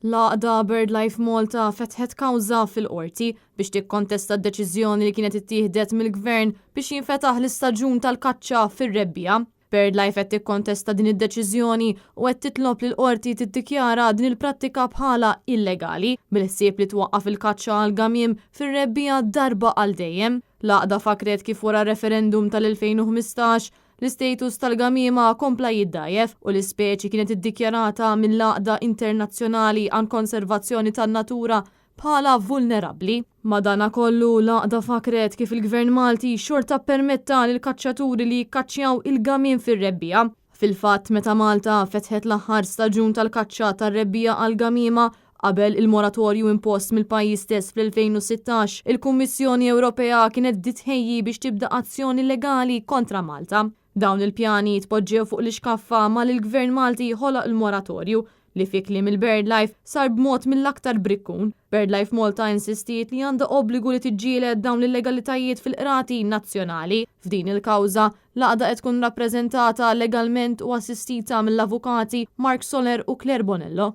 L-għaqda BirdLife Malta fetħet kawża fil-Qorti biex tikkontesta d-deċiżjoni li kienet ittieħdet mill-Gvern biex jinfetaħ l-istaġun tal-kaċċa fir-rebbiegħa. BirdLife qed tikkontesta din id-deċiżjoni u qed titlob lill-Qorti tiddikjara din il-prattika bħala illegali, bil-ħsieb li twaqqaf il-kaċċa għall-gamiem fir-rebbiegħa darba għal dejjem. L-għaqda fakkret kif wara r-referendum tal-2015, L-istatus tal-gamiema kompla jiddgħajjef u l-ispeċi kienet iddikjarata mill-Għaqda Internazzjonali għan-Konservazzjoni tan-Natura bħala vulnerabbli. Madanakollu, l-għaqda fakkret kif il-Gvern Malti xorta ppermetta lill-kaċċaturi li jikkaċċjaw il-gamiem fir-rebbiegħa. Fil-fatt, meta Malta fetħet l-aħħar staġun tal-kaċċa tar-rebbiegħa għall-gamiema, Qabel il-moratorju impost mill-pajjiż stess fl-2016, il-Kummissjoni Ewropea kienet bdiet tħejji biex tibda azzjoni legali kontra Malta. Dawn il-pjani tpoġġew fuq l-ixkaffa malli l-Gvern Malti ħoloq il-moratorju, li fi kliem il-BirdLife sar b'mod mill-aktar brikkun. BirdLife Malta insistiet li għandha obbligu li tiġġieled dawn l-illegalitajiet fil-qrati nazzjonali. F'din il-kawża, l-għaqda qed tkun rappreżentata legalment u assistita mill-avukati Mark Soler u Claire Bonello.